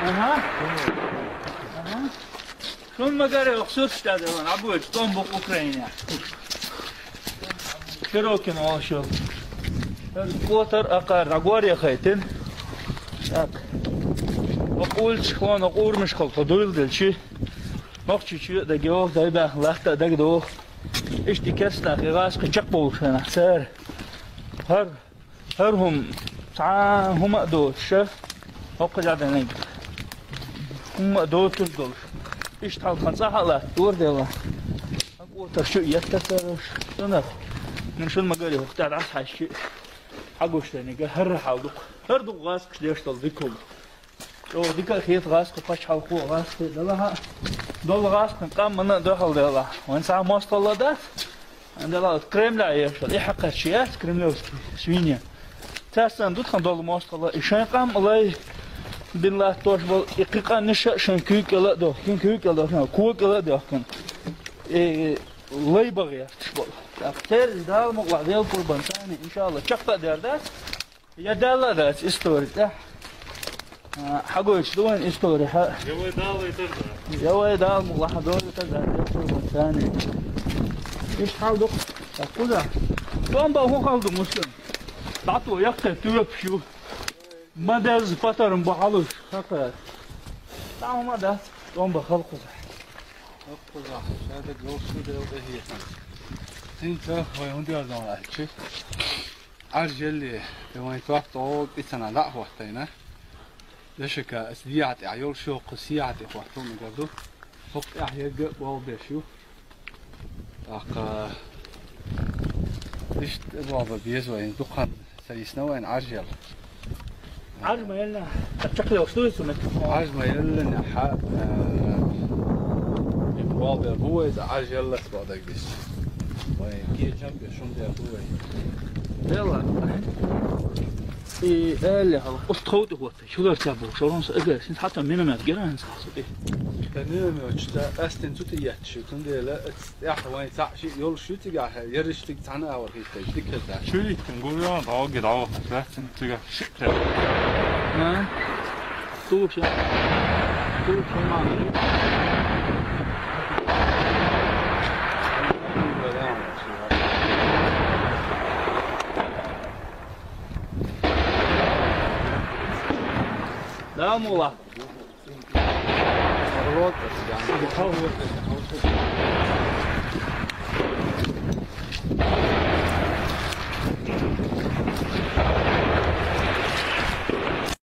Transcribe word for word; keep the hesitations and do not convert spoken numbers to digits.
Ага. Ага. Шун магаре охсур штада ван, абуэч, томбук Украина. Широкин олшо. Котар акъар, агуар яхайтын. Так. Окъулч хлон, окъурмиш хол, тодуйл дельчи. Нохчи чи да гео, дай ба, лахта даг до. Ишти керсна, гигас, кычак болшана, сэр. Хар Хар хум, цхьа хӀума а доцуша, хӀокху дӀаденаг. ХӀума а доцуш долуш. Иштта хьалха цӀа хьалаат, дора дела. Хьан кӀотар шу еттар царуш. Цунах. Мин шун магари хӀокху тӀаьхьа дӀасхьаьжчи. Хьагуш дерниг, хӀара хьал дукха. ХӀара дукха гӀазкхаш деш долу дика хӀума. ЧӀогӀа дика а хета гӀазкхи пачхьалкхо, гӀазкхи далахьа. Долу гӀазкхин къам мана а дуьхьал дела. Вайн цхьа мостагӀалла дац. Андала Кремля ешал, и хьакхарчи яц кремлевский свинья. Царсан ду тхан долу мостагӀалла, и шайн къам лай бин латтош болу, и кхин къанниша а шайн куьйга кӀела а дохкин, куьйга кӀела дохкин, кога кӀела а дохкин. И лай багӀерташ болу. ТӀаккха церан Дала мукъалахь Дела пурбан царна, иншалла, чекх а дер дац. Я Далла дац истори тӀехь. А, хьагойтуш ду вайн истори, хьа? Я вай Дала вайтар да. Я вай Дала мукъалахь дора тар да, я пурбан царна. Иш хьал ду. Так, куда? Томба хӀун хал ду, муслим? ДӀато яккхий тоьпаш ю. Ма деза патарм бу хьалуш, хакха. Там ма дац, томба халкъуза. Халкъуза, шайда гол шу дел да хи. Тин та вай хӀун дер дан лаьчи? Ӏаржъелли, и вайн тӀоттӀа гӀо пицана лаъ хӀоттайна. Дашака, ас дехьа тӀехь йолуш йоху сехьа тӀе хӀоттал мегар ду. ХӀокху тӀехь ерга а болх беш ю. ТӀаккха иштта а болх бан беза вайн, дукха хан ца йисна вайн Ӏаржъелла. Ӏарж ма елла, чекхлеваш ду иза меттиг? Ӏарж ма елла, хьа, э, и болх бер бу вай, иза Ӏаржъеллац боху дагадисча. Вай кечам беш хӀума дер бу вай. Делла. И аьлла хьала, оцу тхов тӀе хӀотта, чулар ца боху, шорон са ага, синца хьатта миномет гира хӀинца хьасу тӀе. Ткъа минометчу ца астин цу тӀе етташ ю, цундела аца тӀехь вайн цхьаъ шиъ йолуш ю цигахь, яриш цига цхьана а вара хӀиттайча, дика хеза. Чуьйттина гур йогӀу, дӀогги дӀогӀу, лаьцна цига шиъ тера. А? Туша. Туша, ма. Да, мула.